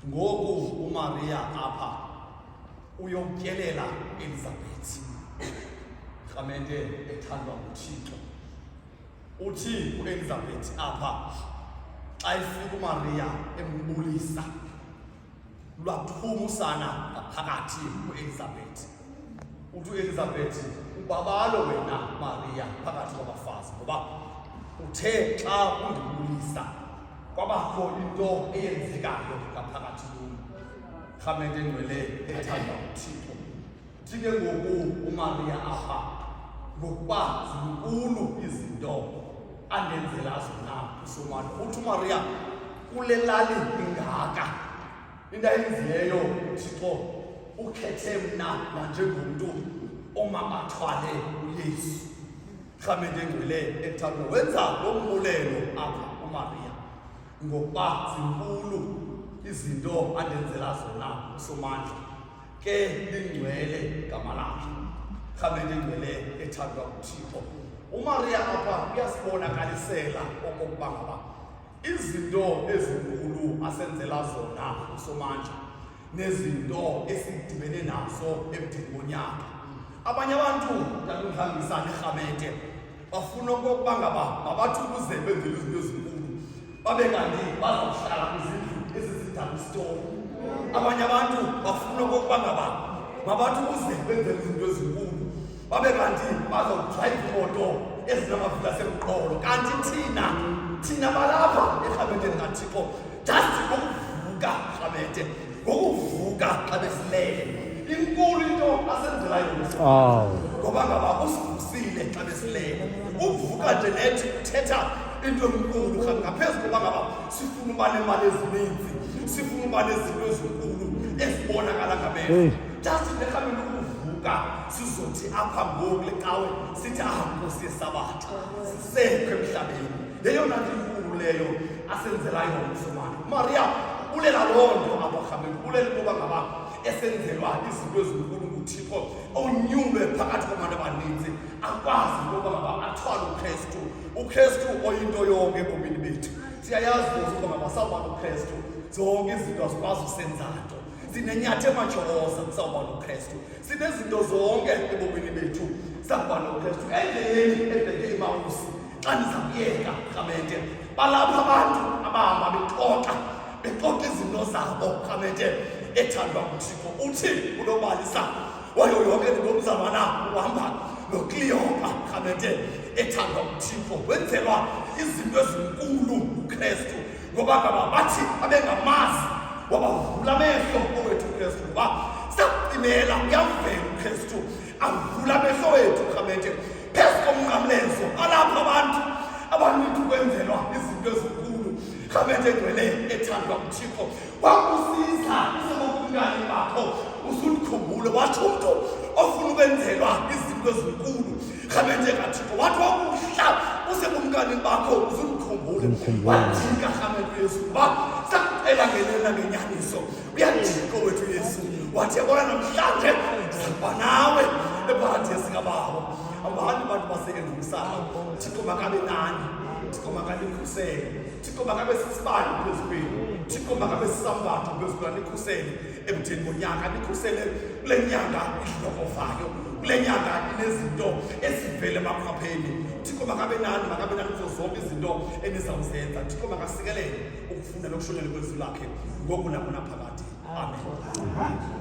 Ngoku uMariya apha uyokutyelela uElizabeth, rhamente ethandwa nguThixo. Uthi uElizabeth apha xa ifika uMariya embulisa, lwaphuma usana ngaphakathi kuElizabeth. Uthi uElizabeth, ubabalo wena Mariya phakathi kwabafazi, ngoba uthe xa undibulisa kwabakho into eyenzekayo ngaphakathi kum. Rhamente engcwele ethandwa nguThixo. Uthi ke ngoku uMariya apha, ngokuba zinkulu izinto andenzela zona uSomandla. Uthi uMariya, kule lali ingaka, into ayenzileyo uThixo, ukhethe mna nanjengomntu omakathwale uYesu. Rhamente engcwele ethandwa, wenza lo mbulelo apha uMariya, ngokuba zinkulu izinto andenzela zona uSomandla, ke lingcwele igama lakhe. Rhamente engcwele ethandwa nguThixo, uMariya apha uyasibonakalisela okokuba ngaba izinto ezinkulu asenzela zona uSomandla nezinto esidibene nazo ebudeni bonyaka. Abanye abantu ntalundlangisa nerhamente bafuna okokuba ngaba mabathi ukuze benzele izinto ezinkulu babe kanti bazawuhlala kwizindlu ezizidabistoni. Abanye abantu bafuna okokuba ngaba mabathi ukuze benzele izinto ezinkulu babe kanti bazawudrayiva imoto ezinamavili asemqolo. Kanti thina balapha erhamenteni kaThixo, just ngokuvuka rhamente, ngokuvuka xa besilele, inkulu into asenzela yona, ngoba ngaba usivusile xa besilele. Ukuvuka nje nethi kuthetha into enkulu ngaphezu koba ngaba sifuna uba nemali ezininzi, sifuna uba nezinto ezinkulu ezibonakala ngamehlo. Just nerhamele ukuvuka, sizothi apha ngoku le cawe sithi, ah, Nkosi yesabatha, sisekho emhlabeni. Yeyona nto inkulu leyo asenzela yona uSomandla. UMariya ubulela loo nto apha rhamele, ubulela into yoba ngaba esenzelwa izinto ezinkulu nguThixo, onyulwe phakathi kwabantu abaninzi, akwazi into yoba ngaba athwale uKrestu, uKrestu oyinto yonke ebomini bethu. Siyayazi Nkosi ukuba ngaba sawuba noKrestu zonke izinto azikwazi usenza nto. Sinenyathi ematshokoza sawuba noKrestu, sinezinto zonke ebomini bethu sakuba noKrestu. Endleleni ebheke iMawusi xa ndiza kuyeka rhamente, balapha abantu abahamba bexoxa, bexoxa izinto zabo. Rhamente ethandwa nguThixo, uthi unobalisa wayo yonke into mzalwana uhamba noKliyopa. Rhamente ethandwa nguThixo, wenzelwa izinto ezinkulu nguKrestu, ngoba ngaba bathi babengamazi, wabavula amehlo owethu uKrestu, ngoba sakucimela uyamvela uKrestu, avula amehlo wethu. Rhamente, phezu komnqamlezo balapha abantu abaninzi ukwenzelwa izinto ezinkulu. Rhamente engcwele ethandwa nguThixo, wakusiza usebokumkani bakho usundikhumbule, watsho umntu ofuna ukwenzelwa izinto ezinkulu. Rhamente kaThixo, wathi wakuhla usekumkanini bakho uzundikhumbule. Wajika rhamente uYesu, kuba sakucela ngenena ngenyaniso. Uyajika wethu uYesu, wathi, yabona, namhlanje ndizakuba nawe eparadesi kaBawo. Hambani bantu base-Endumsana, Thixo makabe nani, Thixo makanikhusele, Thixo makabe sisibane phezu kwenu, Thixo makabe sisambatho phezu kwenu, nikhusele ebudeni bonyaka, nikhusele kule nyanga idlokovayo, kule nyanga inezinto ezivele emakhwapheni. Thixo makabe nani, makabe nani kuzo zonke izinto enizawuzenza. Thixo makasikelele ukufunda nokushonela kwezwi lakhe ngoku nakunaphakade. Amen.